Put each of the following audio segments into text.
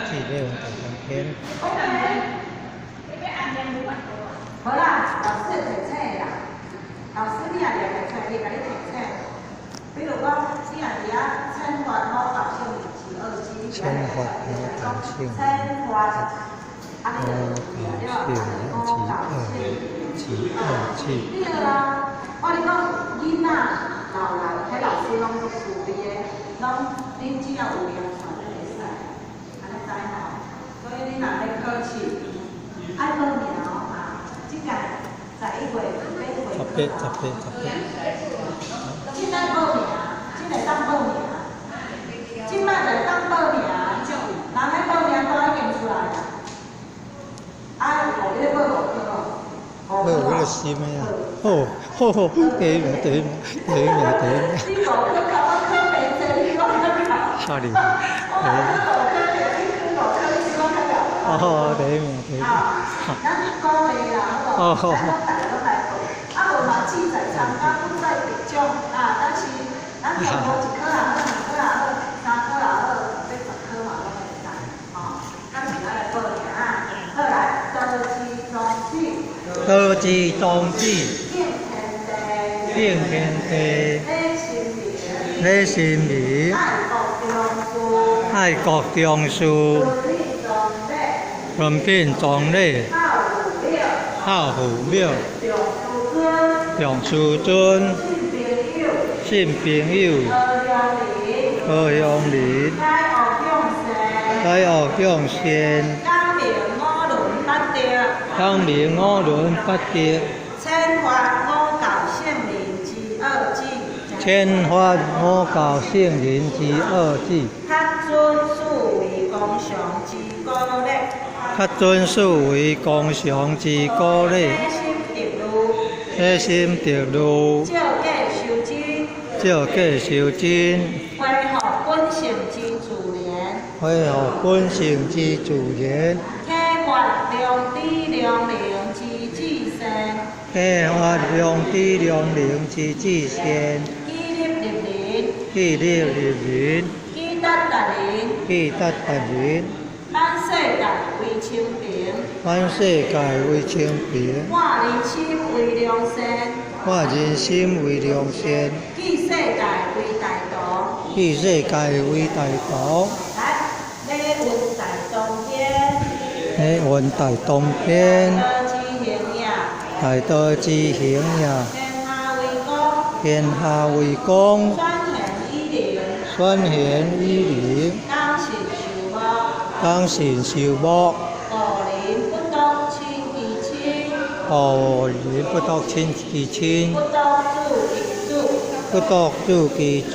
志，禮雲大東篇。好啦，老師會提醒的啦。老師你若掠會出來，伊會共你提醒。比如講，你若佇遐懲罰五教聖人之惡之，懲罰五教聖懲罰，按呢就對啊，對無？五教聖人之惡之。對啊，我咧講囡仔老來，彼老師攏足慈悲的，攏恁只要有念出來就會使，按呢知吼？所以恁若欲考試，愛報名哦啊！這屆11月欲十八、十八、十八。這擺報名，這會當報名，這擺就會當報名，人咧報名都已經出來啊。啊，你咧報五科哦，五報彼個心的啊！好，好好，第一名，第一名，第一名，第一名。你五科考我考袂濟，你講較𠢕。少年。我考五科，你考五科，你是講較𠢕。哦，第一名，第一名。咱鼓勵啦，好無？咱攏大家攏來報，啊無嘛志在參加，不在得獎啊。但是咱念無一科也好，兩科也好，三科也好，欲十科嘛攏會使，吼。咱是愛來報名啊。好來，道之宗旨。道之宗旨。敬天地。敬天地。禮神明。禮神明。愛國重視。愛國重視。尊品崇禮。孝父母。重師尊。信朋友。和鄉鄰。解惡向善。光明五倫八德。懲罰五教聖人之惡之。懲罰五教聖人之惡之。恪遵四維公常之古禮。恪遵四維公常之古禮。體心得慮。體心得慮。照價修真。照價修真。恢復本性之自然。恢復本性之自然。體發良知良能之至善。體發良知良能之至善。己立立人。己立立人。己達達人。己達達人。滿世界為清平。滿世界為清平。看人心為良善。看人心為良善。記世界為大道。記世界為大道。來，禮運大東天。禮運大東天。大道之行也。大道之行也。天下為公。天下為公。選賢與能。選賢與能。講信守諾。講信守諾。古人不獨親其親。古人不獨親其親。不獨子其子。不獨子其子。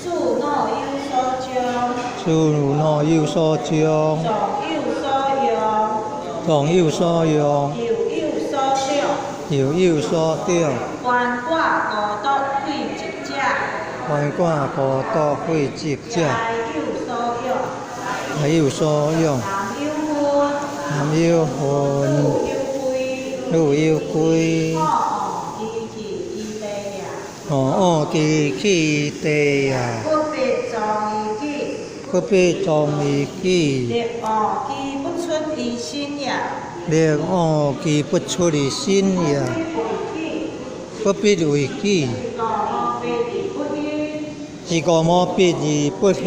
事若有所長。事若有所長。壯有所用。壯有所用。幼有所長。幼有所長。鰥寡孤獨廢疾者。鰥寡孤獨廢疾者。哀有所養。哀有所養。男有分。男有分。女有女有貴。五惡其器於地也。五惡其器於地也。不必藏於己。不必藏於己。力惡其不出於身也。力惡其不出於身也。不必為己。一個無必而不興。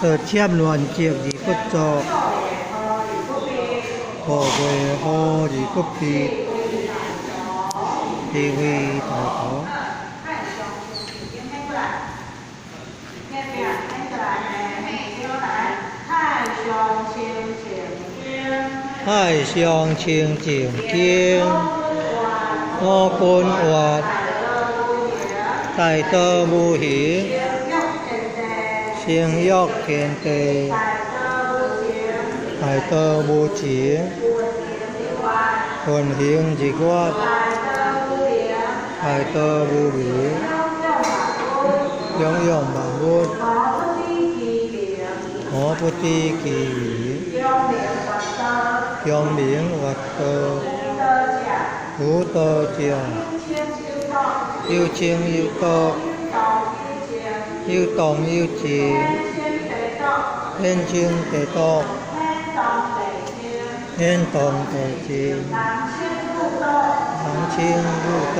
道切亂積而不作。錯過好而不避。地位大道。太上清淨經，太上清淨經。太上清淨經。五根活。大道無形。成育天地。大道無情。運行日月。大道無名。養育萬物。無不知其名。強名越道。無道者。有情有道。有動有靜。天清地篤，天動地靜，男清女篤，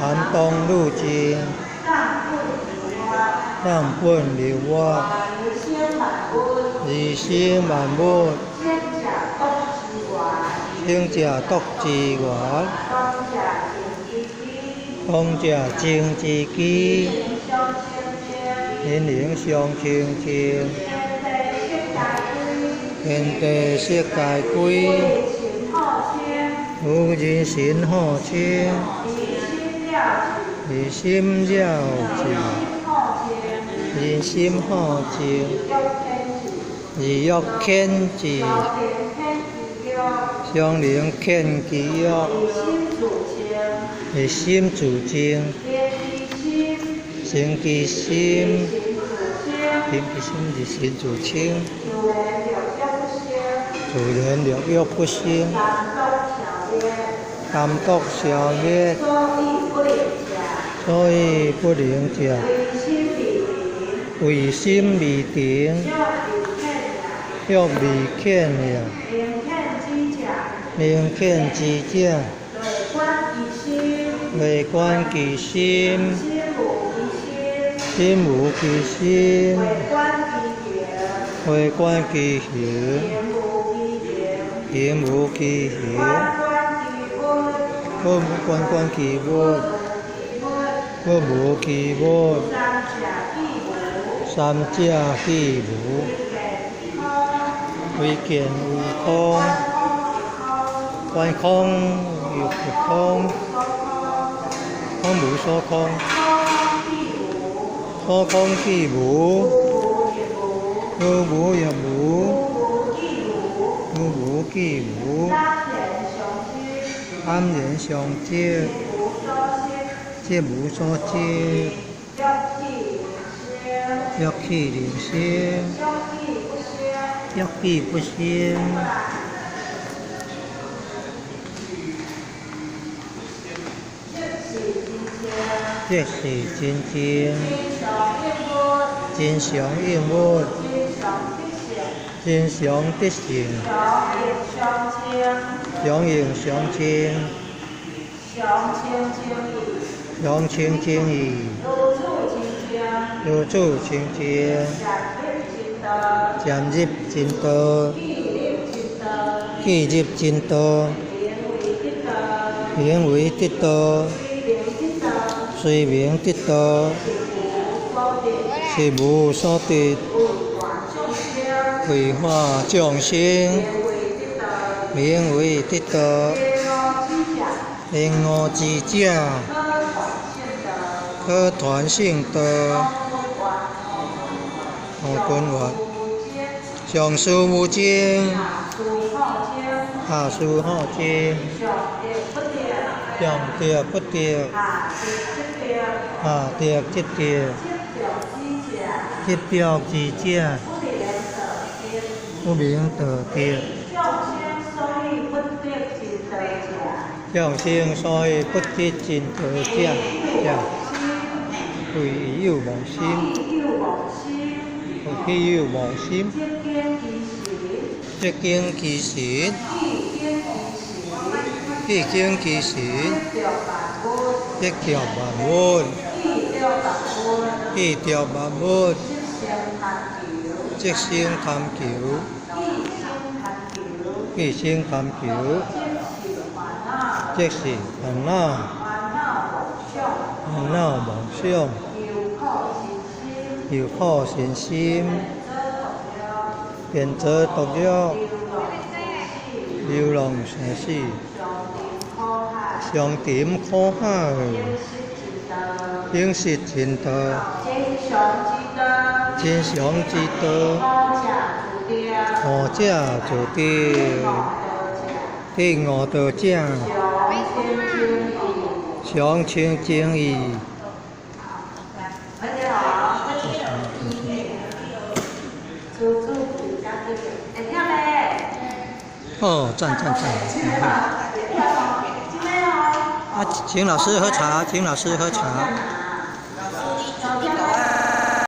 男動女靜，放本留我，二生萬物，先食獨之源，當食情之基，天靈相清淨，天地色界歸，有人神好清，二心了智，人心好靜，二欲遣智，相靈遣其欲，二心自淨，成其心，成其心二心自清，自然六欲不生，貪毒消滅，所以不能食，為心未定，欲未遣也，明遣之者，未觀其心，心無其心，未觀其行，行無其行，觀觀觀其物，物無其物，三者既無，唯見有空，觀空又不空，空無所空，所空既無，無無亦無，無無既無，安然相接，即無所接，欲去人生，欲去不生。即是真正，真常應物，真常得性，常應常清，常清淨義，如此清淨，漸入真道，既入真道，名為得道，雖名得道，實無所得，為化眾生，名為得道，明悟之者，可傳聖道，五根源，上師無精，下師好精，上得不得，下得即得，執著之者，不明道德，眾生所以不得真道者，者為有妄心，為有妄心，即經其實，即經其實，得著萬物，得著萬物，即生貪求，即生貪求，即是煩惱，煩惱妄想，憂苦身心，便做毒藥，流浪生死，上沉苦海，應實真道，真常之道，悟者自得，得悟道者，常清淨義。哦，讚讚讚！啊，請老師喝茶，請老師喝茶。